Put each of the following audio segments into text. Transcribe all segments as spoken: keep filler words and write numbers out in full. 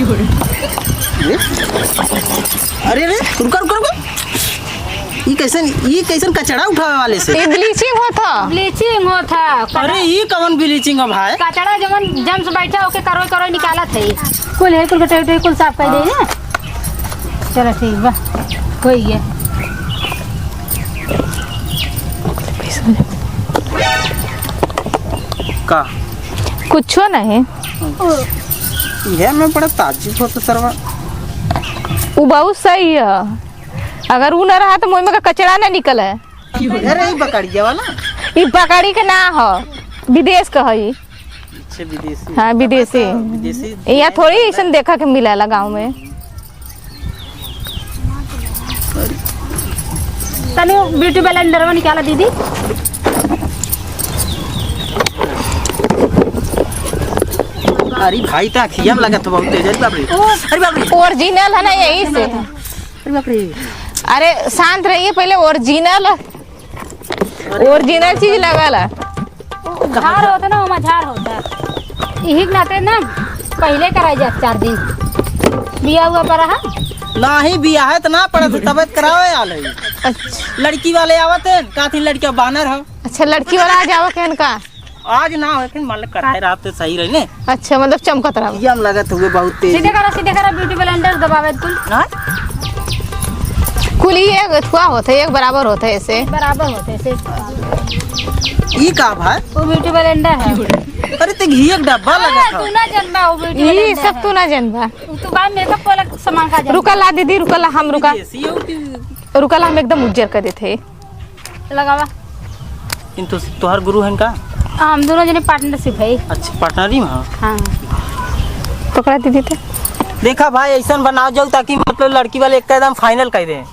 अरे, अरे, रुका, रुका, रुका। ई कैसन, ई कैसन कचड़ा उठावे वाले से? ई bleaching होत ह। Bleaching होत ह। अरे, ई कवन bleaching ह भाई? कचड़ा जवन germs बैठा ओके करोई करोई निकालत है। कुल है, कुल गटई उटई कुल साफ कर दे ना। चलो ठीक बा, होई गया। का? कुछो नहीं। इहे में बड़ा ताज्जुब होत सरवा। उ बहुत सही ह। अगर उ न रहा त मुँह में का कचड़ा न निकले। अरे, ई बकरिया वाला? ई बकरी के ना ह, विदेश का ह ई। अच्छा, विदेशी। हाँ, विदेशी। विदेशी। यहाँ थोड़ी ऐसन देखा के मिलेला गाँव में। तनी beauty blender में निकाला दीदी। अरे भाई, त अखिया में लगत ह बहुत तेज। अरे बाप रे। ओ। अरे बाप रे। Original है ना, यही से। अरे बाप रे। अरे शांत रहिए, पहले original, original चीज लगाला। झार होत ना, ओमा झार होत। इही के नाते ना पहिले कराई जात चार दिन। बिया हुआ पर रहा। नाही, बिया है त ना पड़त, तबियत करावे आल है। अच्छा। लड़की वाले आवत हैं, कहती लड़किया बानर है। अच्छा, लड़की वाला आज आवत है इनका? आज ना हो, लेकिन मतलब कराए रहत त सही रही ने। अच्छा, मतलब चमकत रहा। ये हम लगत हुए बहुत तेज। सीधे करा, सीधे करा, beauty blender दबावे कुल। हाँ? कुल ही एक थुआ होत है, एक बराबर होत है ऐसे। बराबर होत है ऐसे। ई का भाई? वो beauty blender है। अरे ते घी एक डब्बा अरे, लगत तू है। ना जनबा, वो beauty ई blender सब है। तू ना जनबा। तू बा makeup वाला सामान का जनबा। रुका ला दीदी, रुका ला, हम रुका। विदेशी हो कि रुका ला, हम एकदम उज्जर कर देते हैं। लगावा। इन तो तोहर गुरु हैं का? हम दोनों जने partnership है। अच्छा, partner ही में? हाँ। पकड़ा दीदी तो। देखा भाई, ऐसन बनाओ जाओ ताकि मतलब लड़की वाले एक एकदम final कर दें,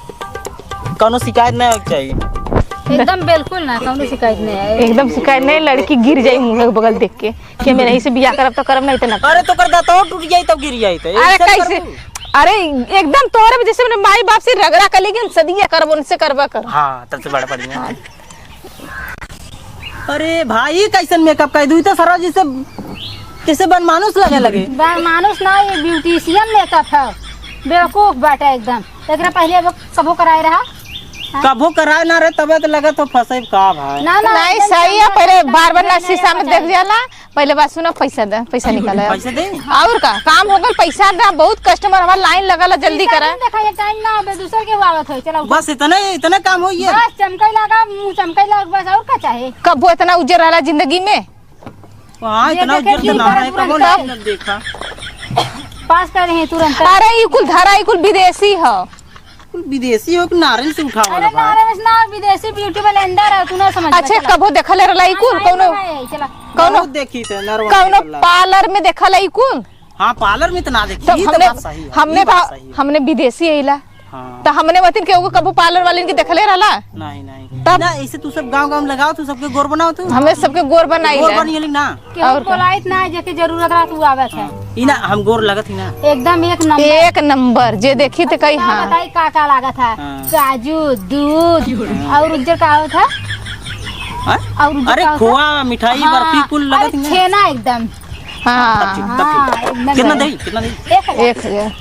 कौनो शिकायत नहीं होना चाहिए। एकदम बिल्कुल ना, कौनो शिकायत नहीं है। एकदम शिकायत नहीं, लड़की गिर जाई मुँह के बगल देख के। कि मेरा इसे बियाह करब तो करब, नहीं तो ना करब। अरे तो कर दा तो टूट जाई तब गिर जाई तो। अरे ऐसा कैसे? करबू? अरे एकदम तोहरे वजह से मैंने माई बाप से रगड़ा कर लेकिन सदिया करब उनसे करबा कर। हाँ, तब से बड़ा बढ़िया। हाँ। अरे भाई, कैसन makeup कर दू तो सरवा जैसे, जैसे बनमानुस लगे लगे। बनमानुस ना, ये beautician makeup है। बेवकूफ बाटा एकदम। एकरा पहले अब कबो कराए रहा? हाँ? कबो कराए ना रहे, तबे तो लगत हो फंसे का भाई। ना, ना, नहीं, एकदम सही है, चंगा, पहले एकदम बार बार ना नया शीशा में नया देख जाला, पहले बात सुनो, पैसा दे, पैसा निकाला। पैसा दे? और का, काम हो गल, पैसा दे, बहुत customer हमार line लगल है, जल्दी करा। देखा, ये time ना होबे, दूसर के आवत होई, चला उठा। बस इतने, इतने काम होई है? बस चमकई लागा, मुँह चमकई लागा, बस और का चाहे? कबो इतना उज्जर रहला जिंदगी में? हाँ, ये इतना देखे उज्जर तो ना है, कबो तुरंत। नहीं देखा। पास कर रही है तुरंत। अरे, ई कुल धरा, ई कुल विदेशी ह। कुल विदेशी हो कि नारियल से उठावल अरे बा? नारियल से ना, विदेशी beauty blender है, तू ना समझ अच्छा, चला। कबो देखले रहला ई कुल? हाँ, कौनो, नहीं, चला। कौनो, बहुत देखी थे, नरवा कौनो के parlour। Parlour में देखला ई कुल? हाँ, parlour में तो ना देखी, तो ई तो हमने, बात सही है, हमने ई बात तो, सही है। हमने विदेशी अइला। हाँ। तो हमने वतिन के एगो कबो parlour वालिन के देखले रहला? नहीं, नहीं। तब? ना, ऐसे तू सब गाँव, गाँव में लगाओ, तू सबके गोर बनाओ तू। हमें सबके गोर बनाई गोर ले। बनिए ना। केहू और का? बोलाइत ना, जेके जरूरत रहत, उ आवत है। हाँ। ई ना, हम गोर लगत ही ना। एकदम एक नंबर। एक नंबर, जे देखी त कही, का हाँ। बताई, का, का लागत है? हाँ। काजू, दूध, हाँ। और उज्जर का होत है? हाँ? और उज्जर अरे, का होत है? खोआ, मिठाई, हाँ, बर्फी, कुल लगत अरे, ही ना। छेना एकदम। हाँ। तब ठीक, तब ठीक। हाँ, एकदम कितना है। दे, कितना दे? एक हजार। एक हजार।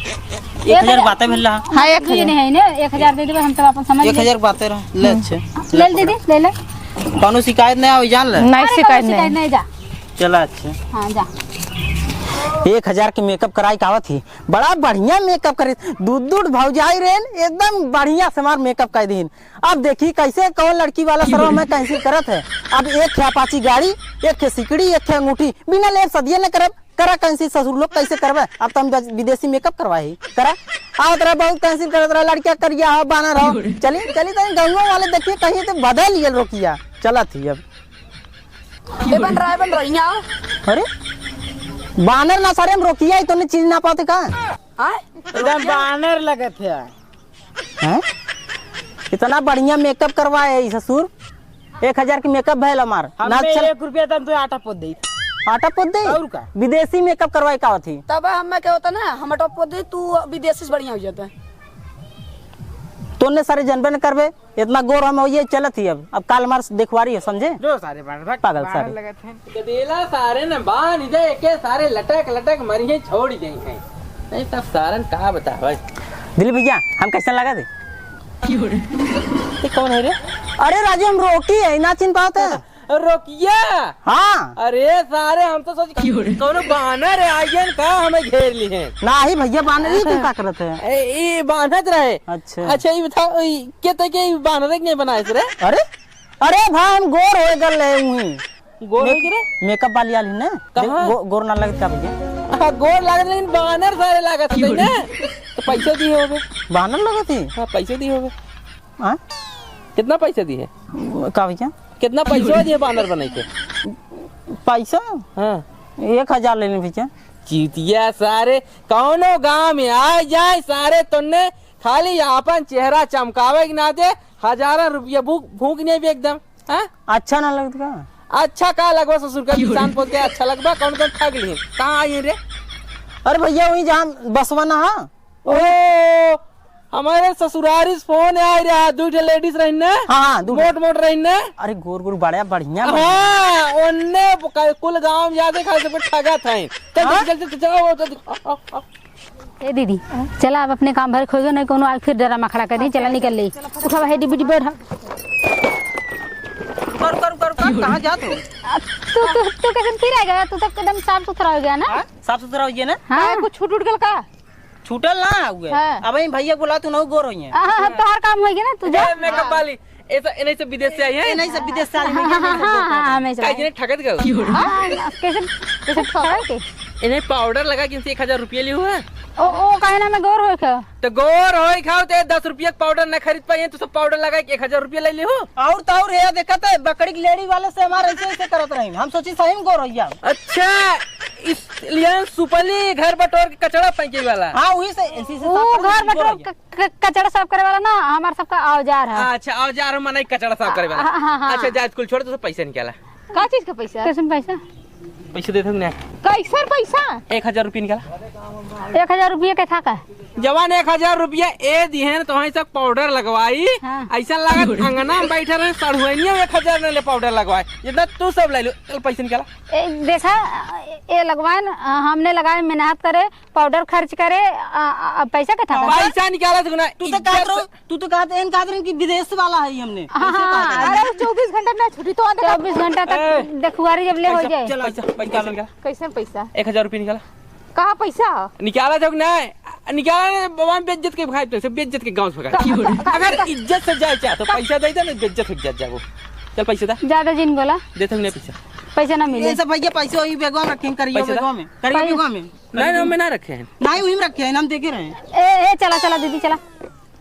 एक हजार बातें मिल रहा। हाँ, एक हजार। नहीं, नहीं, एक हजार दे देबे, हम तो अपन समझ एक हजार लेब। बातें रहा। ले, हम्म। अच्छे। ले ले दीदी, ले ले। कौनो शिकायत नहीं आवे, जान ले। नहीं, अरे, शिकायत कौनो शिकायत नहीं। नहीं, जा। चला, अच्छा। हाँ, जा। एक हजार के makeup कराई कावत ही, बड़ा बढ़िया makeup करे, दूध दूध भौजाई रेन, एकदम बढ़िया से हमार makeup कर दीन। अब देखी कैसे कौन लड़की वाला सरवा में cancel करत है। अब एक है Apache गाड़ी, एक है सिकड़ी, एक है अंगूठी, बिना लेब सदिये न करब। करा cancel ससुर लोग, कैसे करबे? अब तो हम बस विदेशी makeup करवाई, करा। आवत रहे बहुत cancel करत रहे, लड़किया करिया हो, बानर हो। चली, चली, तनी गंगो वाले देखिए, कहीं तो बदल ये रोकिया। चलत ही अब। ए बन रहा है, बन रहा है, यहाँ आओ। अरे, बानर ना सारे हम रोकिया ही, तूने चीज ना पाते का? आय? एकदम बानर लगत है। हैं? इतना बढ़िया makeup करवाए है ससुर, एक हजार के makeup भयल हमार। हमें ना चल- एक रुपया तन तो आटा पोत दे। आटा पोत दे? और का? विदेशी makeup करवाए का होती? तब हमें क्या होता ना, हम आटा पोत दे, तू विदेशी से बढ़िया हो जाता है। तोने सारे जनबे न करबे, इतना गोर हम होइए चलत ही अब। अब काल हमार देखवारी है, समझे? जो सारे बानर, भाग, पागल बानर सारे। लगत हैं। गदेला सारे न बांध दे के सारे लटक लटक मरिए छोड़ दे हैं। नहीं, तब सारन का बतावे। दिलीप भैया, हम कैसन लागत है? ये कौन है रे? अरे राजू, हम रोकी है, ना चिन्ह पावत है। रोकिया? हाँ। अरे सारे, हम तो सोच कौनो बानर है, आइयन का हमें घेर ली है। नाही भैया, बानर ही का करत है? ए, ई बानत रहे। अच्छा। अच्छा, ई बताओ, ई के ते के ई बानर के नहीं बनाए रे? अरे, अरे भाई, हम गोर हो गल रहे हुई। गोर हो गए रे? मेकअप वाली आली ना? कहाँ? देख, गो-, गोर ना लगत का भैया? हाँ, गोर लागत, लेकिन बानर सारे लागत है ना। तो पैसा दिए होबे। बानर लगत है? हाँ, पैसा दिए होबे। हाँ? कितना पैसा दिए? का भैया? कितना पैसा दिए बानर बनाई के? पैसा? हाँ। एक हजार ले लें भैया। चीतिया सारे, कौनो गाँव में आ जाए सारे, तोन्ने खाली आपन चेहरा चमकावे के नाते हजारों रुपया भूख, भूख नहीं भी एकदम। हाँ? अच्छा ना लगत का? अच्छा का लगवा ससुर का, किसान पोत के अच्छा लगवा, कौन कौन ठग लिए? कहाँ आई रे? अरे भैया, वहीं जहाँ बसवा ना है। ओ, हमारे ससुरारी से फोन आए रहा, दू ठे लेडीज रही ना? हाँ, हाँ, दू ठे। मोट मोट रही ना? अरे गोर गोर बड़ा बढ़िया, बढ़िया। हाँ, ओन्ने क-, कुल गाँव में जाते खाए सब ठगा था। चल, हाँ? चल, चल, चल, चल, आओ, चल, आओ, आओ, आओ। ए दीदी, चला अब अपने काम भर खोजो, नहीं कोनो आग फिर डरामा खड़ा कर दी, चला निकल ले। उठा भाई, डिब्बी डिब्बी उठा। रुका, रुका, रुका, रुका, कहाँ जात हो? अब तू, तू, तू कैसे फिर आ गया? तू तो एकदम साफ सुथरा हो गया ना? हाँ? साफ सुथरा हो गया ना? हाँ। काहे, कुछ छूट उठ गल का? छूटल ना हुए। हाँ। अब इन भैया बोला तू नौ गोर होइए। हाँ, हाँ, हाँ, तोहार काम होइगे ना, तू जा। ए, मेकअप वाली, ऐसा, इन्हीं सब विदेश से आई है? इन्हीं सब विदेश से आई हैं। हाँ, हाँ, हाँ, हाँ, हाँ, हमें सब काहे आए। जने ठगत गयो? हाँ, कैसे, कैसे ठगा के? इन्हें पाउडर लगा के इनसे एक हजार रुपये लिए हुआ। ओ, ओ, काहे ना मैं गोर होई खाओ? तो गोर होई खाओ, तो दस रुपये का पाउडर न खरीद पाए, तो सब पाउडर लगा के एक हजार रुपये ले लिए हो। और तो और ये देखा तो बकरी की लेड़ी वाले से हमारे ऐसे, ऐसे करत रही। हम सोची सही में गोर होइया। अच्छा, इस लिए सुपली घर बटोर के कचड़ा फेंके वाला। हाँ, वही से, इसी से वो साफ करके घर गोर बटोर होइया। क-, क-, कचड़ा साफ करे वाला ना, हमार सबका औजार है। अच्छा, औजार माने कचड़ा साफ करे वाला। हाँ, हाँ, हाँ। अच्छा, जा, स्कूल छोड़, तो सब पैसा निकाला। का चीज का पैसा? कैसन पैसा? पैसा दे दो ना। कैसन पैसा? एक हजार रुपया निकाला। एक हजार रुपया के था का? जवान एक हजार रुपया ए दिहन, तो वहीं सब पाउडर लगवाई। हाँ। ऐसा लागत अंगना में बैठे रहे, सड़ुआइनिया एक हजार न ले पाउडर लगवाए, जितना तू सब ले लो। चल, पैसा निकाला। ए, देखा, ए, ए लगवाए न, हमने लगाए, मेहनत करे, पाउडर खर्च करे, आ, आ, आ, पैसा के था? पैसा निकाला तू ना, तू तो इज्जत कहत रहो, से। तू तो कहत, एन कहत रहे कि विदेश वाला है हमने। हाँ, ऐसे हाँ, कहत रहे। अरे, चउबीस घंटा ना छुट्टी, तो अंदर चउबीस घंटा तक ए। देखुआरी जब ले हो पैसा, जाए। चल, पैसा, पैसा निकाला। कैसे पैसा? एक हजार रुपया निकाला। कहाँ पैसा? निकाला जाओ ना, निकाला ना, बाबा, हम बेइज्जत के भगाए, तो बेइज्जत के गाँव से भगाए। का, का, अगर का, इज्जत से जाए चाहे, तो पैसा दे दे, ना बेइज्जत हो जाए जाओ। चल, पैसा दे। ज्यादा जिन बोला। देते नहीं पैसा। पैसा ना मिले। ये सब भैया पैसे वही बैगवा में रखें, करियो पैसा दे। बैगवा में, करियो पैसा। बैगवा में। नहीं, नहीं, मैं ना रखे हैं। नहीं, वही में रखे हैं, हम देखे रहे हैं। ए, ए, चला, चला, दीदी, चला।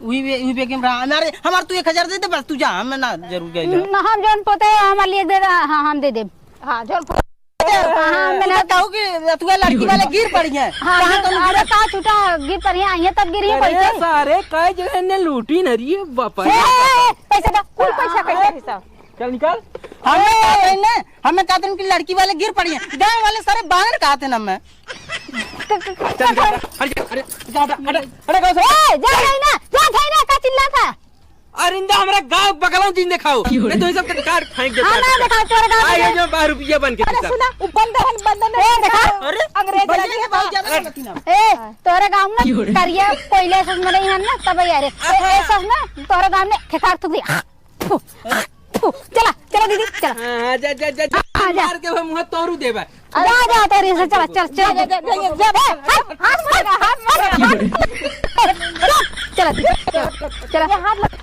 वही बे-, वही बेगे में रहा। अरे, हमार तू एक हजार दे दे, बस तू जा, हम ना जरूर गए ले। ना, हम जौन पोते हैं, हमारे लिए दे दे, हाँ, हम दे देब। हाँ, जौन पोते हाँ, हाँ, तू मैंने तो कहू कि तू लड़की वाले गिर पड़ी है। हाँ, कहाँ गिर, तो गिर अरे, कहाँ छूटा, गिर पड़ी है, ये तब गिरी है अरे, पैसे। सारे कई जगह ने लूटी न रही है, बापा। ए, ए, ए, पैसा दो, कुल पैसा हाँ, कैसे हाँ। हिसाब? चल निकाल। हमें कहते हैं ना, हमें कहते हैं कि लड़की वाले गिर पड़ी हैं। गाँव वाले सारे बानर कहते हैं ना हमें। चल निकाल, हट जा, अरे, जा, हट, हट, हट, गाँव से। ए, जा रही ना, जा रही ना, का चिल्ला था? अरे इंदा हमरा गाँव बगल में जिन देखाओ। क्यों रे? नहीं तो ये सब तो काट फेंक देता हाँ, ना है। देखाओ, तोरे गाँव आ, में ये जा। जो बारह रुपया बन के अरे पैसा। सुना, वो बंद है, बंद नहीं ए, देखा। अरे, अंग्रेज भैया लगे के हैं बहुत बात। ज्यादा गलती ना। ए, तोरे गाँव में क्यों रे? करिया कोयले सब मरे हैं ना, तब यार। ए, ए, हाँ। सब ना, तोरे गाँव में खेखार थूक दिया। फू, फू, चला, चला दीदी, चला। हाँ, हाँ, जा, जा, जा, जा। हाँ, जा। मार के वो मुँह तोड़ू देबा। जा, जा, तेरी से, चला, चल, चल। जा, जा, जा, जा, जा। ए, हाथ, हाथ मार, हाथ मार, हाथ। चला, चला, चला। ये हाथ लग-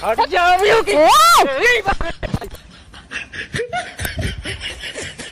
हट जा, अभी हो गई। ए!